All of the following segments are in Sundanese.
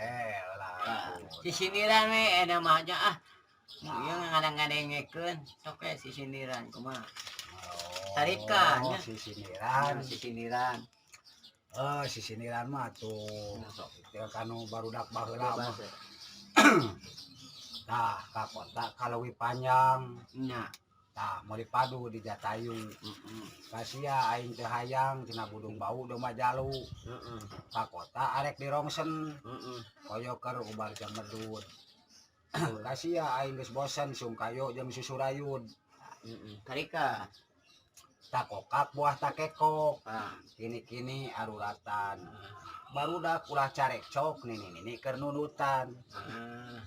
Lah. Sisindiran we eta mah nya ah. Ieu ngadang-ngadengekeun sok we sisindiran kumaha. Oh, Tarikan, nya. Sisindiran. Sisindiran. Eh, sisindiran mah tuh. Nah, sok. Itu kanu barudak baheula mah. Tah, ka kota kaleuwih panjang. Nya. Tah, meuli padu di Jatayu. Heeh. Kasia aing teu hayang cenah budung bau domba jalu. Heeh. Ka kota arek dirongsen. Heeh. Koyo keur ubar jeung medut. Kasia aing geus bosen sungkayo jeung susurayud. Heeh. Tarikan. Takokak buah takekok. Ah. Kini-kini aruratan. Barudak ulah carekcok nini-nini keur nunutan. Ah.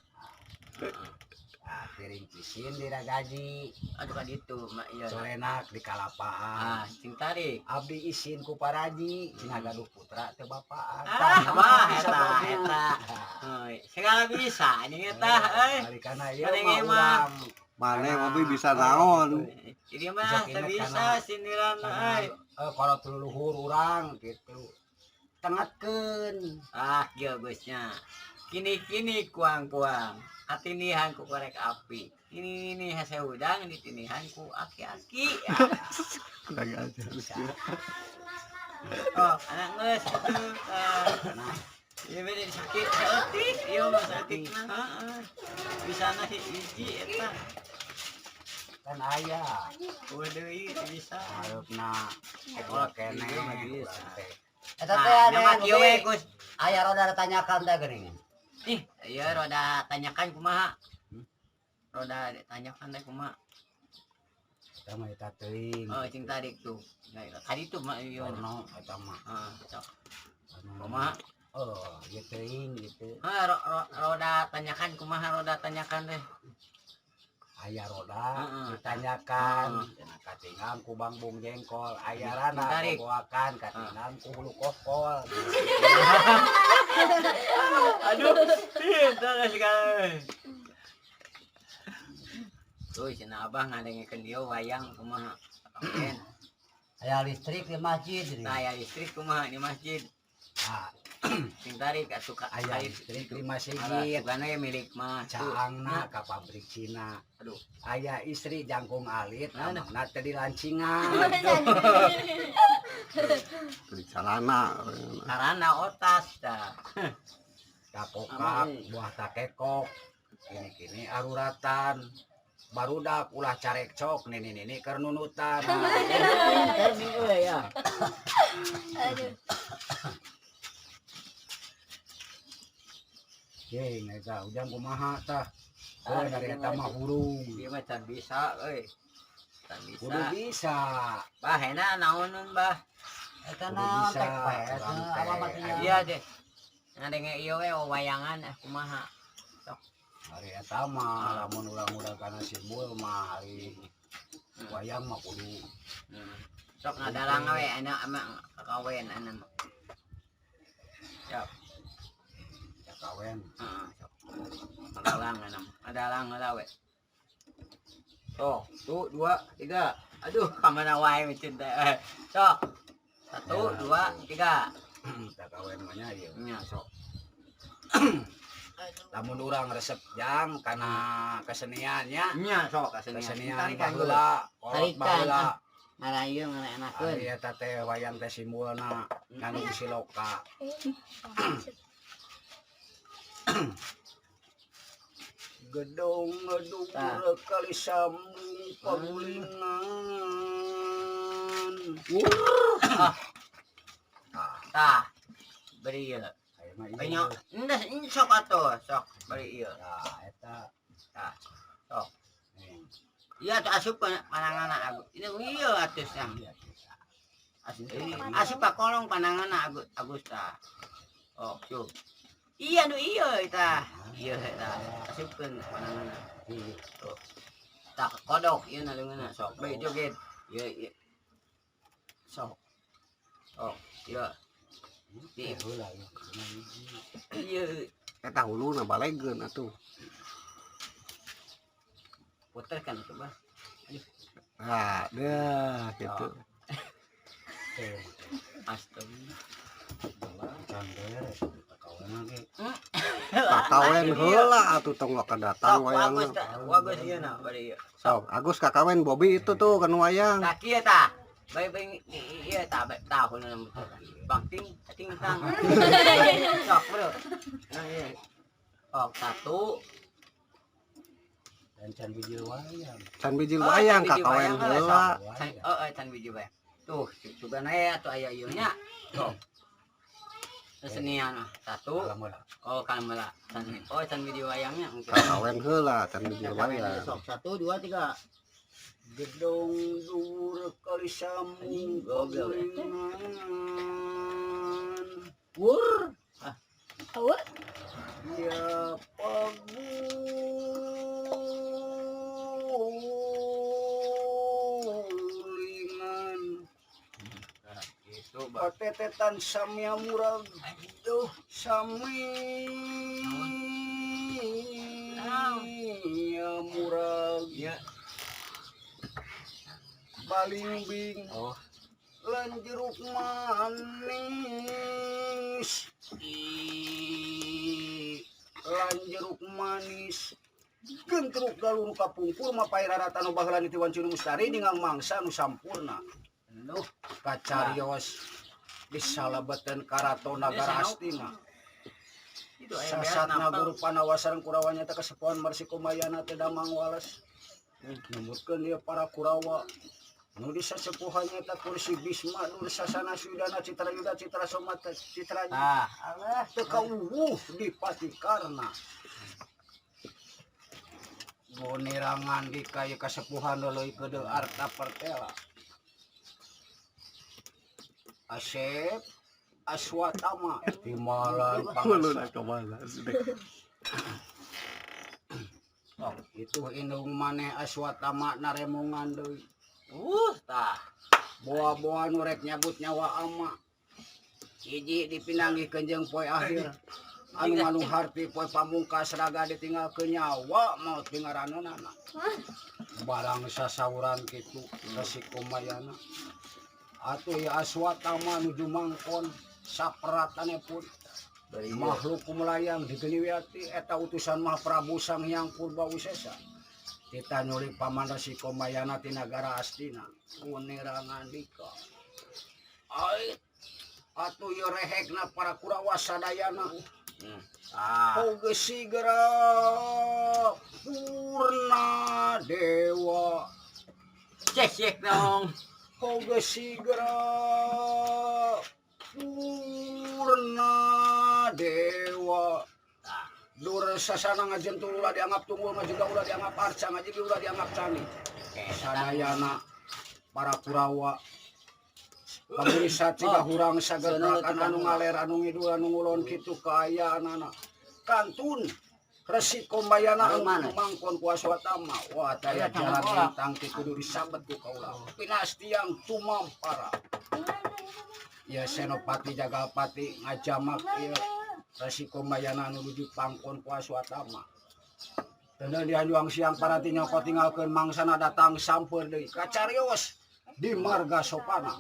Nah, piring pisin diragaji, Aduh ka ditu mak ieu. sorenak di kalapaan. Ah, cing tarik. Abdi isin ku paraji, cenah gaduh putra teu bapaan. Ah, Tah, wah bisa eta bagus. Eta. Heuy, segala bisa anjing eta euy. Balik kana ieu Kadang mah emang. urang. Mane Karena- mobil bisa naon. Jadi mah Bisa teu inget bisa sindiran Karena, euy. eh, kalau leluhur urang gitu. Tengatkeun. Ah, kieu geusnya. Kini-kini kuang-kuang, katinihan ku korek api. Ini ini hese hudang ditinihan ku aki-aki. Kurang ajar. Bisa. Oh, anak geus atuh. Ah. Nah, Ieu bede sakit saeutik, ieu mah saeutik mah. Heeh. Bisa na hiji eta. Kan aya Eueuh deui teu bisa. Hareupna Oh, keneh ieu mah bisa. urang teh. Eta teh Nah, aya mah kieu we, Gus. Aya roda tanyakan teh geuning. Ih, iya roda tanyakan kumaha? Hmm? Roda tanyakan teh kumaha? Eta mah eta teuing. Oh, cing tarik tuh. Nah, tadi tuh mah ieu. Orno eta mah. Heeh, sok. Anu, Kumaha? Oh, ieu teuing gitu. Ah, roda tanyakan kumaha roda tanyakan teh? Aya roda ditanyakan, cenah katinggang ku bangbung jengkol, aya rana Tarik. Boboakan katinggang ku hulu kokol. Aduh, pintar sekali. Tuh, cenah abah ngadengekeun ieu wayang kumaha? Ken. Aya listrik di masjid geuning. Nah, aya listrik kumaha di masjid? Ah, Sing tarik atuh ka aya kait listrik itu. di Alah, masjid. sugana ya milik mah. Tuh. Caangna ka pabrik Cina. Aduh. Aya istri jangkung alit, Mana? amangna teu dilancingan. Beli celana. Karana otas tah. Takokak buah takekok. Kini-kini aruratan. Barudak ulah carekcok nini-nini keur nunutan. Pinter nih euy ya. Aduh. Ye, eta ujang kumaha tah? Ah, Oh, dari eta mah hurung. Ieu mah can bisa euy. Can bisa. Kudu bisa. Bah, enak naoneun bah. Eta Kudu naon bisa, teh poe urang eta teh. apa matinya. Iya deh. Ngadenge ieu we wayangan eh kumaha. Hari eta mah lamun urang-urang kana simbol mah hari wayang mah kudu Sok ngadalang we enak ama kakawen enak. Siap. Ya kawen. Heeh, sok. Ngadalang enak. Ngadalang heula we. Sok, tuh dua, tiga. Aduh, kamana wae micin teh. Eh, sok. Satu, Ya. dua, tiga. Tak kawen mah nya ieu. Nya sok. Lamun urang resep jang kana keseniannya, Nya sok kasenian. kesenian Tarikan heula. baheula, kolot Tarikan, baheula. ah. Ngarayu ngaraenakeun. Ari eta teh wayang teh simbolna nganu siloka. Gedong ngedung Tah. kali sambung pagulingan. Ah. Ah, Tah. Beri ieu. aya mah ieu. Banyak, endas ini sok atuh, sok beri ieu. Tah, eta. Tah, sok. Nih, Iya tuh asup panangan aku. Ini iya atuh nya. iya. Asup, asup pa kolong panangan aku Agus tah. Oh, tuh. Iya nu iya eta. Iya eta. Asupkeun panangan. Iya. Tuh. Tah kodok ieu na leungeunna sok. Bae joget. Iya iya. Sok. Sok, iya. Iya heula ieu. Iya, Eta huluna balegeun atuh. Puter kan coba. Nah, dah gitu. Teh, Astaga. can beres. Kawan ge. Kakawen heula atuh, tong waka datang Sok wayang. Agus tah, Agus ieu na bari ieu. Sok, Agus kakawen Bobby itu tuh kan wayang. Tah kieu tah. Bae bae ieu tah bae tah nu bang ting ting tang. Sok bro. Nah ieu. Sok satu. Dan can biji wayang. Can bijil Oh, wayang can biji kakawen wayang heula, heula. sok. Can, oh, oh, can biji wayang. Tuh, coba nae atuh aya ieu nya. Tuh. Kesenian mah. Satu. Alhamdulillah. Oh, kan mula. Can, oh, can biji wayangnya. Kakawen heula can bijil Kakawen wayang. Sok satu dua tiga. Gedong dhuwur kali samu Goblok. pagulingan. Wur. Awa. Ya pagulingan. Itu bah. Patetetan samia murag. Aduh. Samia murag. Ya. Balingbing Oh. lan jeruk manis. Lan jeruk manis gentruk galur kapungkur mapay rarata nu baheula ti wanci nu mustari ningang mangsa nu sampurna. Aduh. Kacarios di salabetan karaton nagara Astina. Itu aya beas Sasatna nampel. guru panawasan Kurawanya teh kasepuhan Marsi Kumayana teh damang wales numutkeun dia para Kurawa nu disasepuhannya teh kursi Bisma nu sasana Sudana Citra Yuda Citra Soma teh Citra Ah, Allah. teu kauwuh di Patikarna. Bonerangan di kaya kasepuhan leuleui keudeuh arta pertela Asep Aswatama Himalan Ulun pangasa. kemana? Oh, itu indung maneh Aswatama naremongan deui. Tah. Boa-boa nu rek nyabut nyawa ama. Hiji dipinanggihkeun jeung poe akhir. Anu anu harti poe pamungkas raga ditinggalkeun nyawa maot pingaranana. Barang sasauran kitu Resi Kumayana. Atuh ya Aswatama nuju mangkon saperatane pun makhluk kumelayang digeniwiati eta utusan Maha Prabu Sang Hyang Purba Wisesa. Kita nyulik paman Resi Kumayana ti nagara Astina. Kunira ngandika. Ait atuh ieu rehekna para Kurawa sadayana. Ah. Oge sigera purna dewa. Cek cek dong. Oge sigera purna dewa. Dur sasana ngajentul ulah dianggap tunggul, ngajaga ulah dianggap arca, ngajigi ulah dianggap cani. Sadayana para Kurawa pamirsa ciga hurang sagebrakan anu ngaler anu ngidul anu ngulon kitu kaayaanana kantun Resi Kombayana anu Mana? mangkon ku Aswatama. Wah, taya jalan lintang ti kudu disabet ku kaula pinastiang tumampara ya Senopati Jagalpati ngajamak ieu Resi Kombayana anu nuju pangkon ku Aswatama. Teundeun di hanjuang siang parati nyoko tinggalkeun mangsana datang samper deui kacarios di Marga Sopana.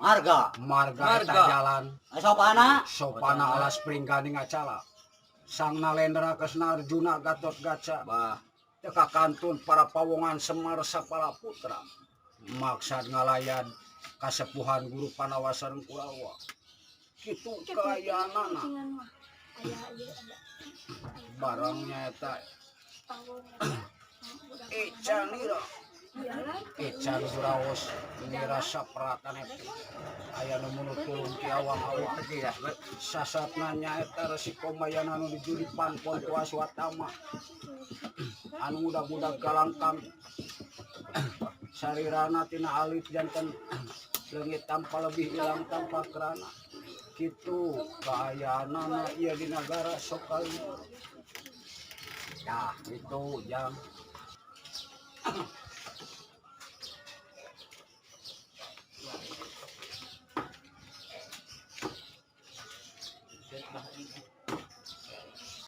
Marga. Marga eta Marga. jalan Sopana. Sopana alas pringganing acala. Sang Nalendra Kresna Arjuna Gatot Gaca Bah. teka kantun para pawongan Semar Sapala Putra maksad ngalayan kasepuhan guru panawasan Kurawa kitu kaayaanana. Kucingan mah. Aya ieu ada. Barangnya eta Panggung. Ecanira. Jalan. Ecan guraos nira sapratan eta aya nu munut tulung ki awang-awang sasatna nyaeta Resi Komayana anu dijudi pangkon ku Aswatama anu mudah-mudah galangkang sarirana tina alit janten leungit tanpa lebih ilang tanpa kerana kitu kaayaanana ieu di nagara Sokali. Nah, itu jang.